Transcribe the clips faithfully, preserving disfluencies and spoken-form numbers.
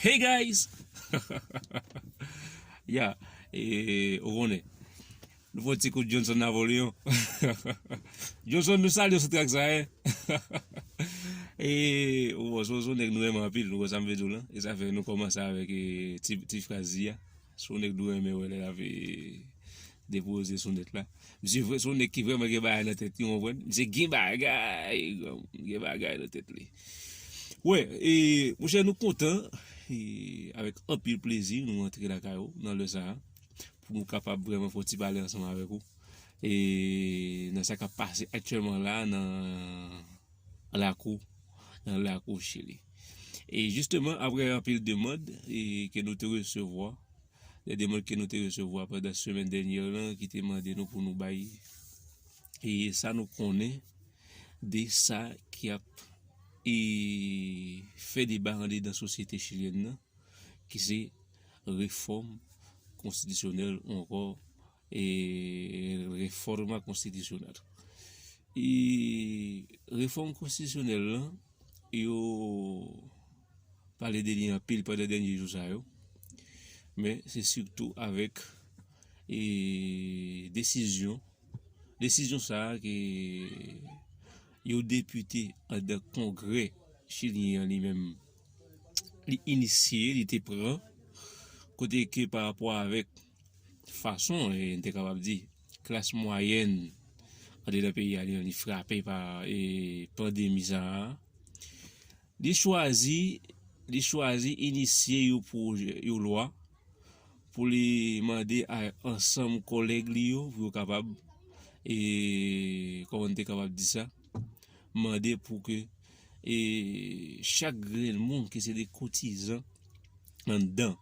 Hey guys! Ya, e, ou konnen. Nou fè yon ti kout Johnson Napoleon. Johnson, nou salye w sou trak sa, en. E, ou bon, se yon nèg nou renmen anpil, nou wè sa m vle di w lan. E sa fè nou kòmanse avèk, e, ti, ti fraz li a. Se yon nèg nou renmen wè lè l ap, e, depoze sou nèt la. Misye vre, se yon nèg ki vrèman gen bagay nan tèt li, ou konprann? Misye gen bagay, gen bagay nan tèt li. Wè, e, monchè, nou kontan, e, avèk anpil plezi, nou rantre lakay ou nan lè sa a, pou nou kapab vrèman fè yon ti pale ansanm avèk ou. E, nan sa k ap pase aktyèlman la, nan lakou, nan lakou Chili. E jisteman, apre anpil demann, e, ke nou te resevwa, de demann ke nou te resevwa pandan semèn dènyè lan, ki te mande nou pou nou bay, e, sa nou konnen de sa ki ap, e, fè deba andedan sosyete chilyèn nan, ki se refòm konstitisyonèl ou ankò, e, reforma constitucional. E refòm konstitisyonèl lan, yo pale de li anpil pandan dènye jou sa yo. Men se sitou avèk, e, desizyon, desizyon sa a ke yon depite anndan Kongrè chilyen an li menm, li inisye, li te pran, kote ke pa rapò avèk fason, e, n te kapab di, klas mwayèn andedan peyi a, li, li frape pa, e, pandemi sa a. Li chwazi, li chwazi inisye yon pwojè, yon lwa, pou li mande a ansanm kòlèg li yo, pou yo kapab, e, kòman n te kapab di sa, mande pou ke, e, chak grenn moun ki se de kotizan anndan,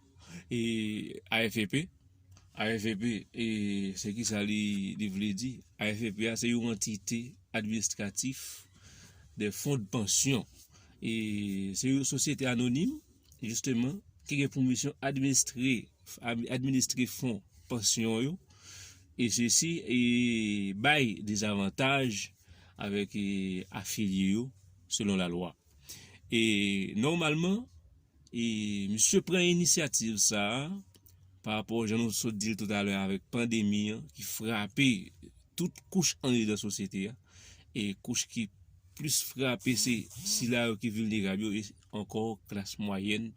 e, A F P, A F P, e, se ki sa li, li vle di? A F P a, se yon antite administratif de fon de pansyon. E se yon sosyete anonim, jisteman, ki gen pou misyon administre, ad-, administre fon pansyon yo. E sesi, e, bay dezavantaj avèk, e, afilye yo, selon lalwa. E nòmalman, e misye pran inisyativ sa a, pa rapò, jan nou sot di l toutalè, avèk pandemi an, ki frape tout kouch andedan sosyete a, e kouch ki plis frape se sila yo ki vilnerab yo, e ankò klas mwayèn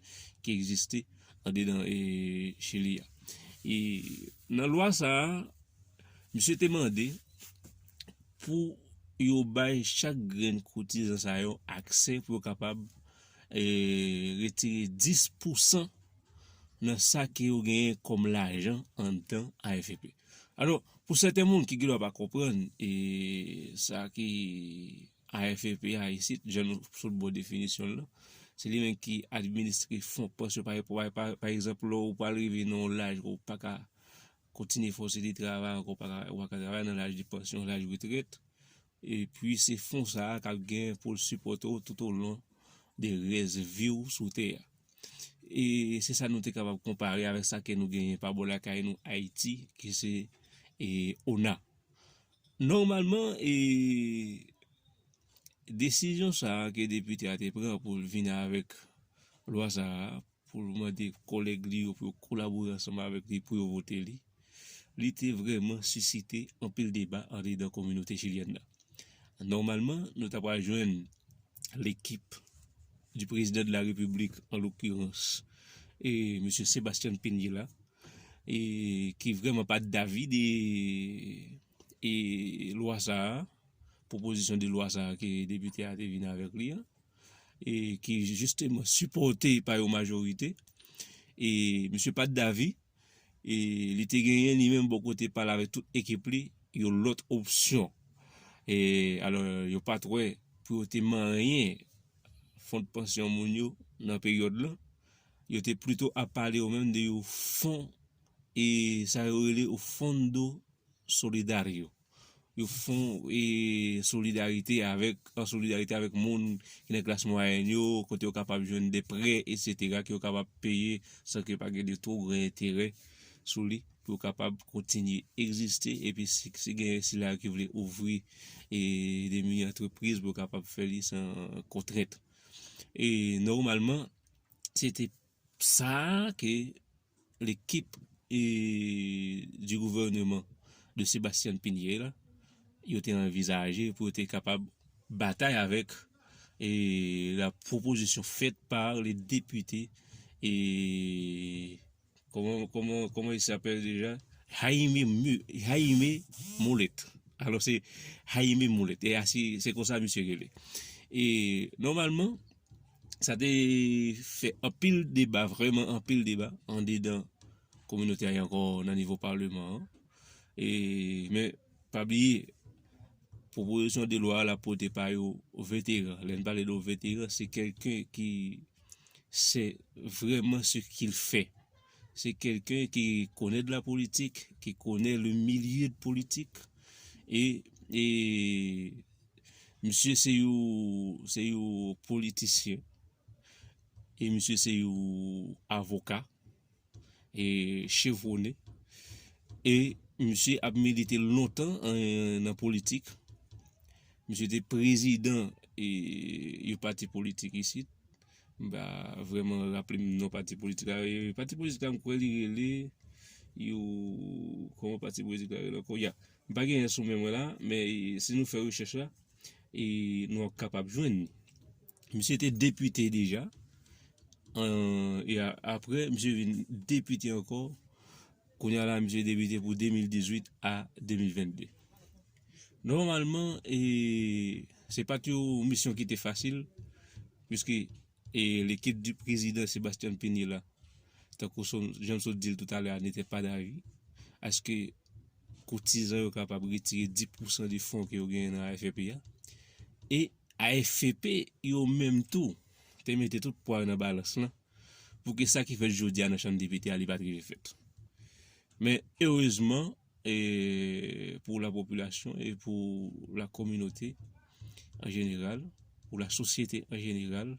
ki egziste andedan, e, Chili a. E nan lwa sa a, misye te mande pou yo bay chak grenn koutizan sa yo aksè pou yo kapab, e, retire dis pousan nan sa ke yo genyen kòm lajan anndan A F P. Alò, pou sèten moun ki gendwa pa konprann, e, sa ki A F P a isit, jan nou sot ba w definisyon l lan, se li menm ki administre fon pansyon. Pa, pa, pa, pa egzanp, lè w pral rive nan yon laj ke w pa ka kontinye fè w seri travay ankò, w pa ka, w pa ka travay nan laj de pansyon, laj retrèt. Epi se fon sa a k ap gen pou l sipòte w toutolon de rès vi w sou tè a. E se sa nou te kapab konpare avèk sa ke nou genyen pa bò lakay nou, Ayiti, ki se, e, ona. Nòmalman, e, desizyon sa a ke depite a te pran pou l vin avèk lwa sa a, pou l mande kòlèg li yo pou yo kolabore ansanm avèk li pou yo vote li, li te vrèman sisite anpil deba andedan kominote chilyèn nan. Nòmalman, nou ta pral jwenn lekip du président de la République, en l'occurrence, e mesye Sebastian Pinilla, e ki vrèman pa t davi de, e lwa sa a, pwopozisyon de lwa sa a ke depite a te vin avèk li an, e ki jisteman sipòte pa yon majorite. E misye pa t davi, e li te genyen li menm bò kote pale avèk tout ekip li, yon lòt opsyon. E alò, yo pa t wè pou yo te manyen fon de pansyon moun yo nan peryòd lan. Yo te plito ap pale yo menm de yon fon, e sa yo rele yon Fondo Solidario. Yon fon, e, solidarite avèk, an solidarite avèk moun ki nan klas mwayèn yo, kote yo kapab jwenn de prè, etsetera, ke yo kapab peye san ke pa gen de two gran enterè sou li, pou yo kapab kontinye egziste, epi si, si gen sila ki vle ouvri, e, de mini antrepriz pou yo kapab fè li san kontrent. E nòmalman, se te sa ke l'équipe et du gouvernement de Sebastian Pinilla, yo te anvizaje pou yo te kapab batay avèk e la proposition faite par le député e comment comment comment il s'appelle déjà Jaime Mu- Jaime Molet. Alors c'est Jaime Molet et c'est c'est comme ça monsieur rele. Et normalement ça te fè anpil deba, vrèman anpil deba andedan kominote a ankò nan nivo paleman an. E men pa bliye pwopozisyon de lwa la pote pa yo veteran. Lè n pale de veteran, se kèlken ki sè vrèman ce qu'il fait. C'est quelqu'un qui connaît de la politique, qui connaît le milieu de politique. E e misye se yon se yon politisyen e misye se yon avoka e chevwonnen e misye ap milite lontan nan politik. Misye te prezidan e yon pati politik isit. M pa vrèman raple m non pati politik la. Pati politik la m kwè li rele yon kòman pati politik la rele ankò ya. M pa genyen sou men mwen la, men si nou fè rechèch la e nou ap kapab jwenn li. Misye te depite deja. E apre misye vin depite ankò. Kounye a la misye depite pou de mil dizuit a de mil vennde. Nòmalman e se pa t yon misyon ki te fasil, piske e l'équipe du président Sebastian Pinilla, tankou jan m sot di l toutalè a, n'était pas d'avis à ce que kotizan yo kapab retire dis pousan de fon ke yo genyen nan A F P a. E A F P yo menm tou te mete tout pwa yo nan balans lan pou ke sa ki fèt jodi a nan chanm depite a li pa t rive fèt. Men erezman e pou la popilasyon e pou la kominote an jeneral, pou la sosyete an jeneral,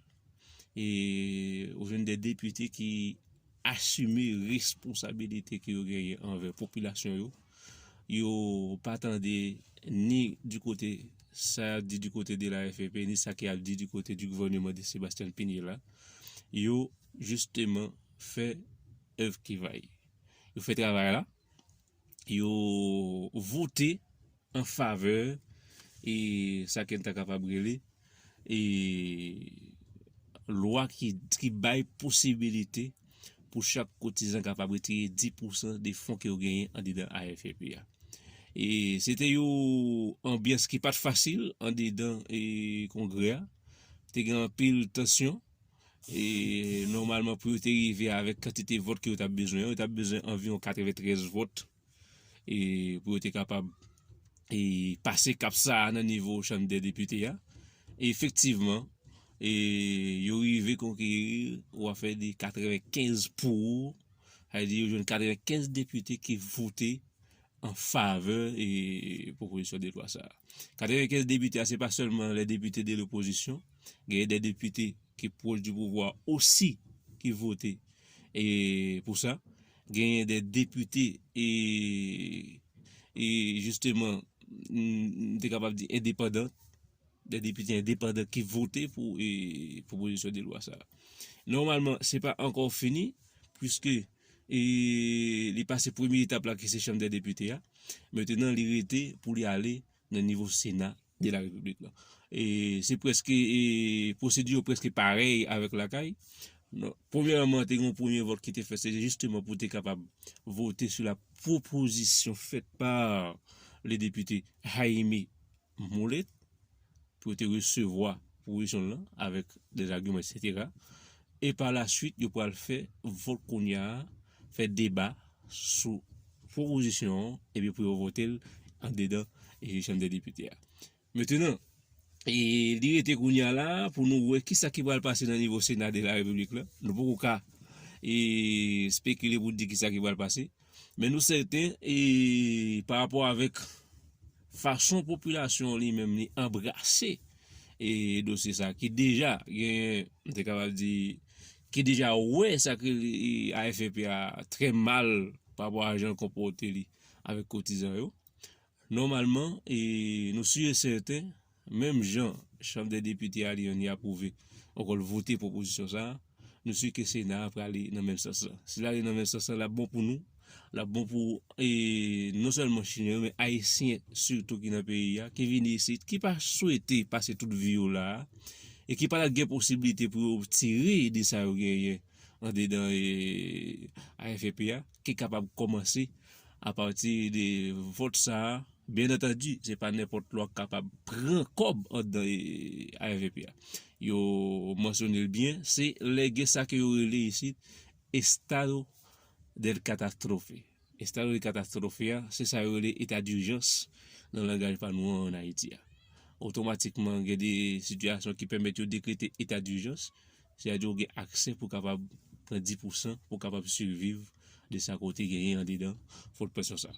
e ou jwenn de depite ki asime responsabilite ke yo genyen anvè popilasyon yo. Yo pa tande ni di kote sa y ap di di kote de la F F P, ni sa ke y ap di di kote di gouvèneman de Sebastian Pinilla. Yo jisteman fè èv ki va y. Yo fè travay la, yo vote an favè e sa ke n ta kapab rele e lwa ki, ki bay posibilite pou chak kotizan kapab retire dis pousan de fon ke yo genyen andedan A F P a. E se te yon anbyans ki pa t fasil andedan e kongrè a. Te gen anpil tansyon. E nòmalman pou yo te rive avèk kantite vòt ke yo t ap bezwen an, yo t ap bezwen anviwon katreventrèz vòt e pou yo te kapab e pase kap sa a nan nivo chanm dè depite a. E efektivman, e yo rive konkeri ou afè de katrevenkenz pou ou, sa vle di yo jwenn katrevenkenz depite ki vote an favè e pwopozisyon de lwa sa a. Katrevenkenz depite a, se pa sèlman lè depite de lopozisyon, genyen de depite ki pwòch di pouvwa osi ki vote e pou sa. Genyen de depite e e jisteman m te kapab di endepandan, de depite endepandan ki vote pou e pwopozisyon de lwa sa a. Nòmalman se pa ankò fini, piske e li pase premye etap la ki se chanm dè depite a. Mentenan li rete pou li ale nan nivo Sena de la Repiblik la. E se prèske e pwosedi yo prèske parèy avèk lakay. Premyèman te gen yon premye vòt ki te fèt, se jisteman pou te kapab vote sou la pwopozisyon fèt pa le depite Jaime Molet pou yo te resevwa pwopozisyon lan avèk de zagiman etsetera. E pa la swit yo pral fè vòt kounye a, fè deba sou pwopozisyon an epi pou yo vote l andedan e chanm dè depite a. Mentenan e li rete kounye a la pou nou wè kisa ki pral pase nan nivo Sena de la Repiblik la. Nou poko ka e spekile pou di kisa ki pral pase. Men nou sèten e pa rapò avèk fason popilasyon li menm li anbrase e dosye sa ki deja gen, m te kapab di, ki deja wè sa ke A F P a trè mal pa rapò a jan l konpòte li avèk kotizan yo. Nòmalman e nou si e sèten, menm jan chanm dè depite a li menm li apwouve ankò l vote pwopozisyon sa a, Nou si ke Sena a prale nan menm sans lan. Si l ale nan menm sans lan, l ap bon pou nou. L ap bon pou, e, non sèlman Chinyen yo, men Ayisyen sitou ki nan peyi a, ki vini isit, ki pa swete pase tout vi yo la a, e ki pa t gen posiblite pou yo tire de sa yo genyen andedan, e, A F P a, ki kapab kòmanse apati de vòt sa a. Byen antandi, se pa nenpòt lwa k kapab pran kòb andan, e, A F P a. Yo mansyone l byen, se lè gen sa ke yo rele isit estado del catástrofe. Estado del catástrofe a, se sa yo rele eta dijans nan langaj pa nou an, ann Ayiti a. Otomatikman, gen de sitiyasyon ki pèmèt yo dekrete eta dijans, sètadi ou gen aksè pou kapab pran dis pousan, pou kapab siviv de sa ke w te genyen andedan Fòtoprens konsa.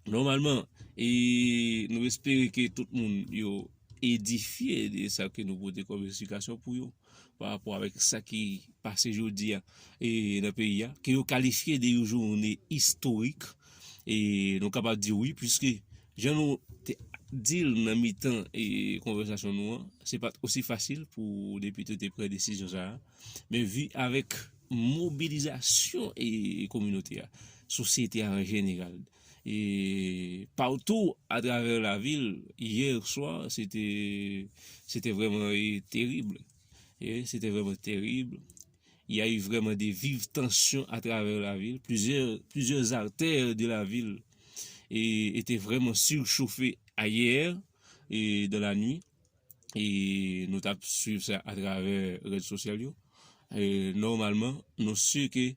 Nòmalman, e nou espere ke tout moun yo edifye de sa ke nou pote kòm esplikasyon pou yo pa rapò avèk sa ki pase jodi a, e nan peyi a, ke yo kalifye de yon jounen istorik. E nou kapab di wi, piske jan nou te di l nan mitan, e konvèsasyon nou an, se pa t osi fasil pou depite te pran desizyon sa a. Men vi avèk mobilizasyon, e kominote a, sosyete a an jeneral, e patou atravè lavil, yè swa, se te, se te vrèman, e, terib. E se te vrèman terib. Il y a eu vraiment des vives tensions à travers la ville. Plusieurs, plusieurs artères de la ville, e, étaient vraiment surchauffées hier et dans la nuit. E nou t ap swiv sa atravè rezo sosyal yo. E nòmalman, nou si ke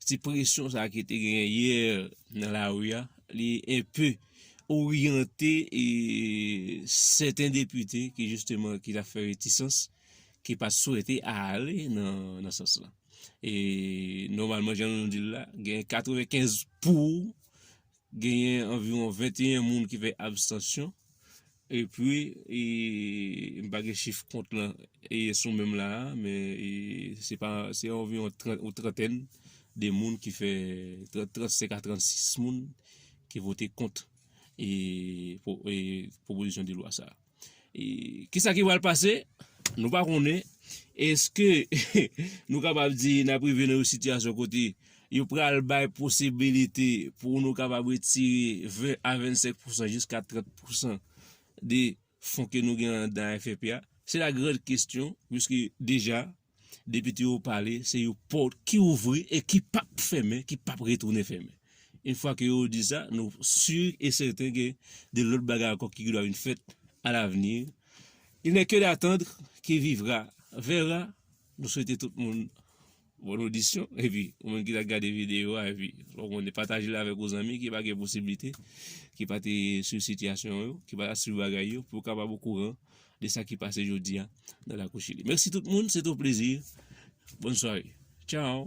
ti presyon sa ki te genyen yè nan lari a, li enpe oryante, e sèten depite ki jisteman ki t ap fè retisans, ki pa t swete ale nan, nan sans lan. E nòmalman, jan nou di l la, gen katrevenkenz pou, genyen anviwon venteyen moun ki fè abstansyon. Epi, e, m pa gen chif kont lan, e, sou menm la a, men, e, se pa, se anviwon trant, yon trantèn de moun ki fè, trant, trannsenk a trannsis moun ki vote kont, e, pwo-, e, pwopozisyon de lwa sa a. E, kisa ki pral pase? Nou pa konnen. Èske nou kapab di n ap rive nan yon sitiyasyon kote yo pral bay posibilite pou nou kapab retire ven a vennsenk pousan jiska trant pousan de fon ke nou gen anndan A F P a? Se la grande question, piske deja, depite yo pale, se yon pòt ki ouvri e ki p ap fèmen, ki p ap retounen fèmen. Yon fwa ke yo di sa, nou si e sèten gen de lòt bagay ankò ki dwa vin fèt à l'avenir. Il n'est que d'attendre, qui vivra verra. Nou swete tout moun bòn odisyon. Epi, ou menm ki t ap gade videyo a, epi, ou konnen, pataje l avèk yon zanmi ki pa gen posiblite, ki pa te swiv sitiyasyon yo, ki pa t ap swiv bagay yo, pou yo kapab okouran de sa ki pase jodi a nan lakou Chili. Mèsi tout moun, se te yon plezi. Bòn sware. Tchao.